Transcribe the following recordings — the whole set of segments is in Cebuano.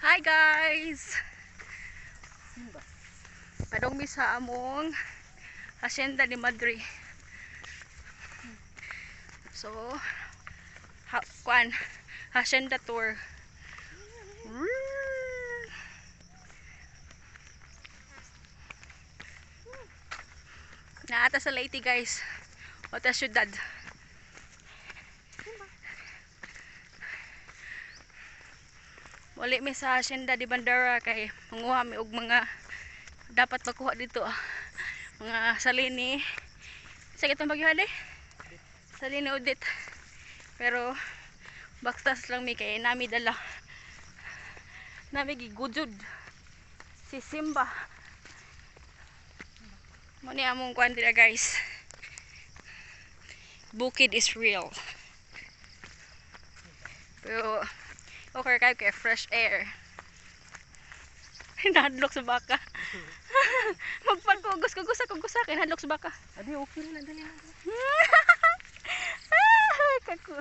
Hi guys! Simba. Padong mi sa among Hacienda ni Madre. So, kuan, Hacienda tour. Naata sa Leyte, guys. Ota syudad. Muli mi sa Hacienda de Bandara kay manguha mi og mga dapat makuha dito ah. Mga salini. Sa itong bagyo eh? Salini udit. Pero bakstas lang mi kay nami dala. Nami gigujud si Simba. Mo ni among kuan dira, guys. Bukid is real. Pero okay kayo kay fresh air. Hinadlok sa baka. Magpagkugos kugos kugos sa hinadlok sa baka. Adi, okay na, dali na. Ah, kaku.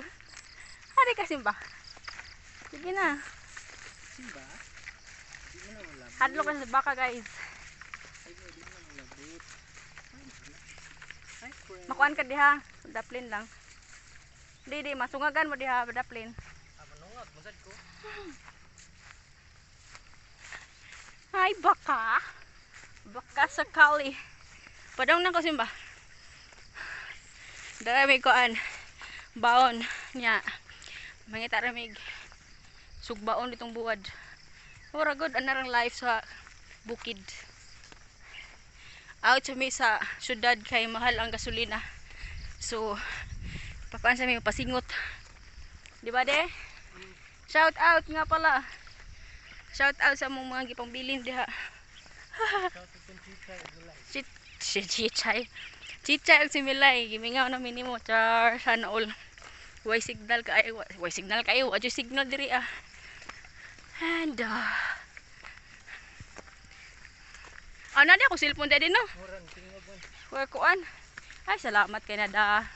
Hari ka, Simba. Sige na. Simba? Di mo na malabot. Hadlok ka sa baka, guys. Ay, di mo na malabot. Hi, friend. Makuan ka diha. Daplin lang. Di di masungagan mo diha daplin. Ah, manungag, masad ko. Ay, baka. Baka sakali. Padong na ko, Simba. Dara may kuan. Baon niya. Mangita ramig sugbaon ditong buwad. Ora good anarang life sa bukid. Out sa mi sa syudad kay mahal ang gasolina. So, pakuan sa mi pasingot. Di ba, de? Shout out nga pala. Shout out sa among mga gipangbilin diha. Shout out to Chichay ug Milay. Si Chichay. Chichay ug si Milay. Gimingaw na minimo. Char, sana all. Way signal kaayo. Way signal kayo. Wa signal diri ah. And, na di ako cellphone diri no. Mura ang tingog man. Kuan kuan. Ay, salamat kay nada.